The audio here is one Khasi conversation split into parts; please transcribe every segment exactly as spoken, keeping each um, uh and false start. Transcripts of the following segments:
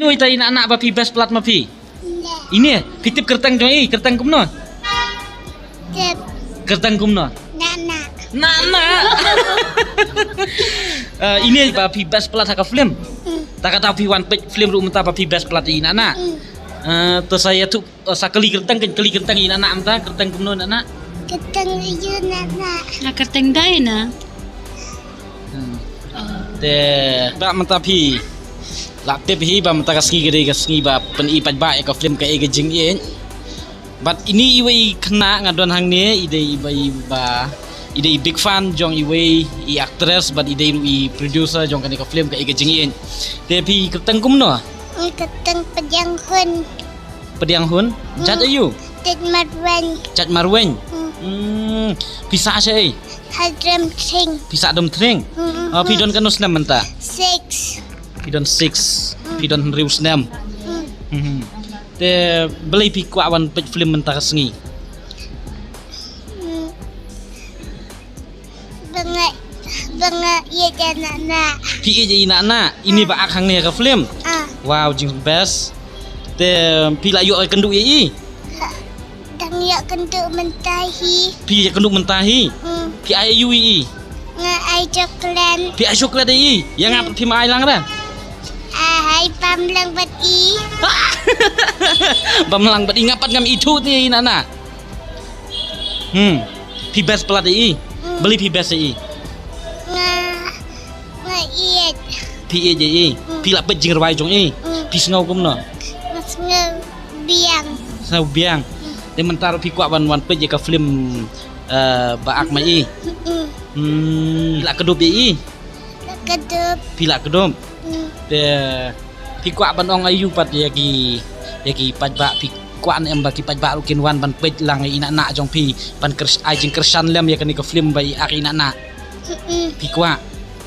Ino ita i Nah Nah ba phi best palat ma phi? Ine, phi tip kyrteng jong i, kyrteng kumno? Tip. Kyrteng kumno? Nah Nah. Nah Nah. Eh, ine ba phi best palat ha ka film. Hmm. Ta kata phi wan peit film ruh mynta ba phi best palat i Nah Nah. Hmm. Eh, to sa ïathuh, eh, sa kylli kyrteng, kylli kyrteng i Nah Nah mynta, kyrteng kumno Nah Nah? Kyrteng ïa Nah Nah. Na kyrteng dei na. Hmm. Te ba mynta phi la tip hi ba mynta ka sngi ka dei ka sngi ba pyni paidbah ïa ka film Kaei Ka Jingïeit. Bad ine iwei i khynnah nga don hangne i dei iwei ba i dei big fan jong iwei i actress bad i dei ruh i producer jong kane ka film Kaei Ka Jingïeit. Te phi kyrteng kumno? Kyrteng Pdiang Hun. Pdiang Hun? Jat aïu? Jat Marweiñ. Jat Marweiñ. Hmm. Hmm. Phi sah shaei? Hadrem Tring. Phi sah Dom Tring? Hmm. Oh, phi don katno snem mynta? Six. Phi don six. Hmm. Phi don hynriew snem. Hmm. Hmm. Te balei phi kwah wan peit film mynta ka sngi? Hmm. Ba nga, ba nga ïeit ïa i Nah Nah. Phi ïeit ïa i Nah Nah, ine ba ak hangne ha ka film. Ah. Wow, jing best. Te phi la ïoh ïakynduh ïa i? Dang ïoh kynduh mynta hi. Phi ïoh kynduh mynta hi? Hmm. Phi ai aïu ïa i? Nga ai chocolate. Phi ai chocolate ïa i? Ïa nga pat phi ma ai lang re? Ai bam lang bad i. Bam lang bad i, nga pat ngam ithuh te ïa i Nah Nah. Hmm. Phi best palat ïa i? Hmm. Balei phi best ïa i? Nga, nga ïeit. Phi ïeit ïa i? Hmm. Phi la peit jingrwai jong i? Hmm. Phi sngew kumno? Nga sngew biang. Sngew biang. Hmm. Te mynta ruh phi kwah ban wan peit ïa ka film, eh, ba ak ma i? Hmm. Hmm. Phi la kdup ïa i? La kdup. Phi la kdup. Hmm. Te phi kwah ban ong aïu pat ïa ki, ïa ki paidbah, phi kwah ne em ba ki paidbah ruh kin wan ban peit lang ïa i Nah Nah jong phi, ban kyr-, ai jingkyrshan lem ïa kane ka film ba i ak i Nah Nah? Mm-mm. Phi kwah?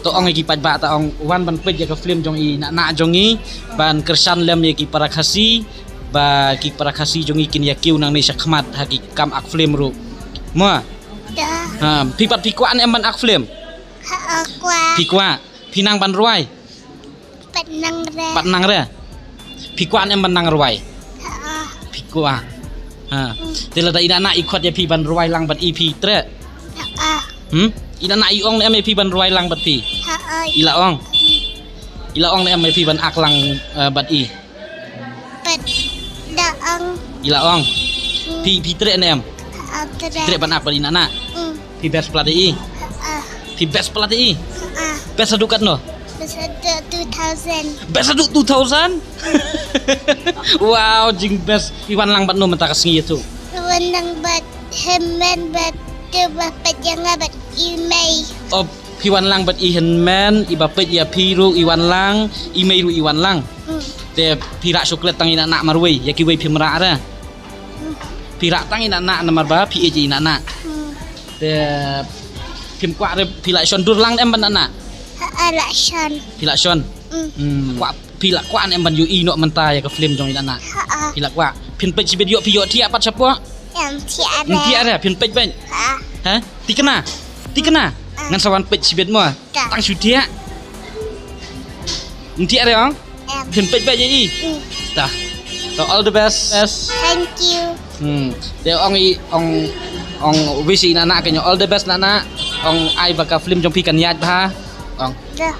To ong ïa ki paidbah, ta ong wan ban peit ïa ka film jong i Nah Nah jong i, ban kyrshan lem ïa ki para Khasi, ba ki para Khasi jong i kin ïa kiew nangne shakhmat ha ki kam ak film ruh. Mo? Da. Ha, phi pat phi kwah ne em ban ak film? Ha, kwah. Phi kwah? Phi nang ban rwai? Pat nang re. Pat nang re? Phi kwah ne em ban nang rwai? Ha. Phi kwah. Ha. Hmm. Te lada i Nah Nah i khot ïa phi ban rwai lang bad i, phi treh? Ha. Hmm? I Nah Nah i ong ne em ïa phi ban rwai lang bad phi? Ha. I la ong. I la ong ne em ïa phi ban ak lang, eh, bad i? Pat da ong. I la ong. Hmm. Phi, phi treh ne em? Ha, treh. Treh ban ak bad i Nah Nah? Hmm. Phi best palat ïa i? Ha. Phi best palat ïa i? Ha. Best haduh katno? Best haduh two thousand. Best haduh two thousand? Wow, jing best. Phi wan lang bad no mynta ka sngi ïathuh? Wan lang bad hynmen bad tu ba peit ïa nga bad i mei. Oh, phi wan lang bad i hynmen, i ba peit ïa phi ruh i wan lang, i mei ruh i wan lang. Hmm. Te phi rah chocolate tang i Nah Nah marwei, ïa kiwei phim rah re? Hmm. Phi rah tang i Nah Nah namar ba phi ïeit ïa i Nah Nah. Hmm. Te phim kwah re, phi la shon dur lang ne em bad Nah Nah? Ha, ha, la shon. Phi la shon? Hmm. Hmm. Kwah, phi la kwah ne em ban ïohi noh mynta ïa ka film jong i Nah Nah? Ha, ha. Phi la kwah? Phin peit shibit, ïoh phi ïohthiah pat shapoh? Em thiah re. Em thiah re, phin peit beit? Ha. Ha? Thikna? Thikna? Ah. Ngan sa wan peit shibit mo? Ta. Tang shu thiah. Em thiah re ong? Em. Phin peit beit ïa i? Mm. Ta. Ta, all the best. Best. Thank you. Hmm. Te ong i, ong, ong wish i Nah Nah, kan ong all the best Nah Nah. Ong ai ba ka film jong phi kan ïaid bha. Ong. Da.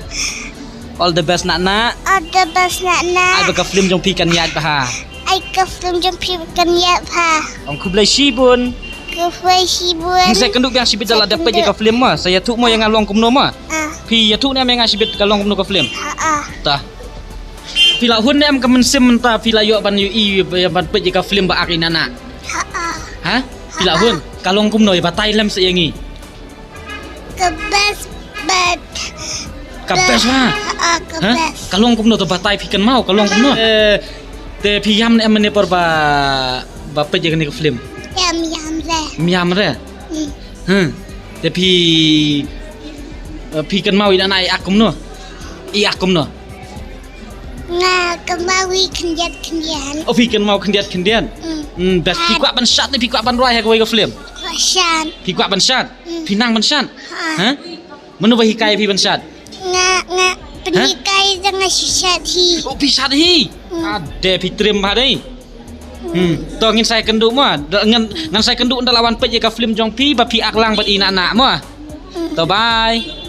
All the best Nah Nah. All the best Nah Nah. Ai ba ka film jong phi kan ïaid bha. Ai ka film jong phi kan ïaid bha. Ong khublei shibun. Khublei shibun. Ngi sa kynduh biang shibit da la dep peit ïa ka film mo. Sa ïathuh mo ïa nga long kumno mo. Ah. Phi ïathuh ne em ïa nga shibit ka long kumno ka film? Ha, ah. Ta. Phi la hun ne em ka mynsiem mynta phi la ïoh ban ïohi, ban peit ïa ka film ba ak i Nah Nah? Ha, ah. Ha? Phi la hun? Ka long kumno, ïa batai lem sa ïa ngi. Ka best, best. Ka best ha? Ah, ka best. Ka long kumno, to batai phi kynmaw, ka long kumno? Eh, te phi ïam ne em mynne por ba, ba peit ïa kane ka film? Ïam, ïam re. Ïam re? Hmm. Hmm. Te phi, eh, phi kynmaw i Nah Nah i ak kumno? I ak kumno? Nga kynmaw i khyndiat khyndiat. Oh, phi kynmaw khyndiat khyndiat? Hmm. Hmm, best. Phi kwah ban shad ne phi kwah ban rwai ha kawei ka film? Kwah shad. Phi kwah ban shad? Hmm. Phi nang ban shad? Ha. Ha? Mano ba hikai phi ban shad? Nga, nga, Pynhikai jong nga shisha hi. Oh, phi shat hi. Ade phi trim ha dei. Hmm, to ngin sa ïakynduh mo. Ngan ngan sa ïakynduh ynda la wan peit ïa ka film jong phi ba phi act lang bad i na na mo. To bye.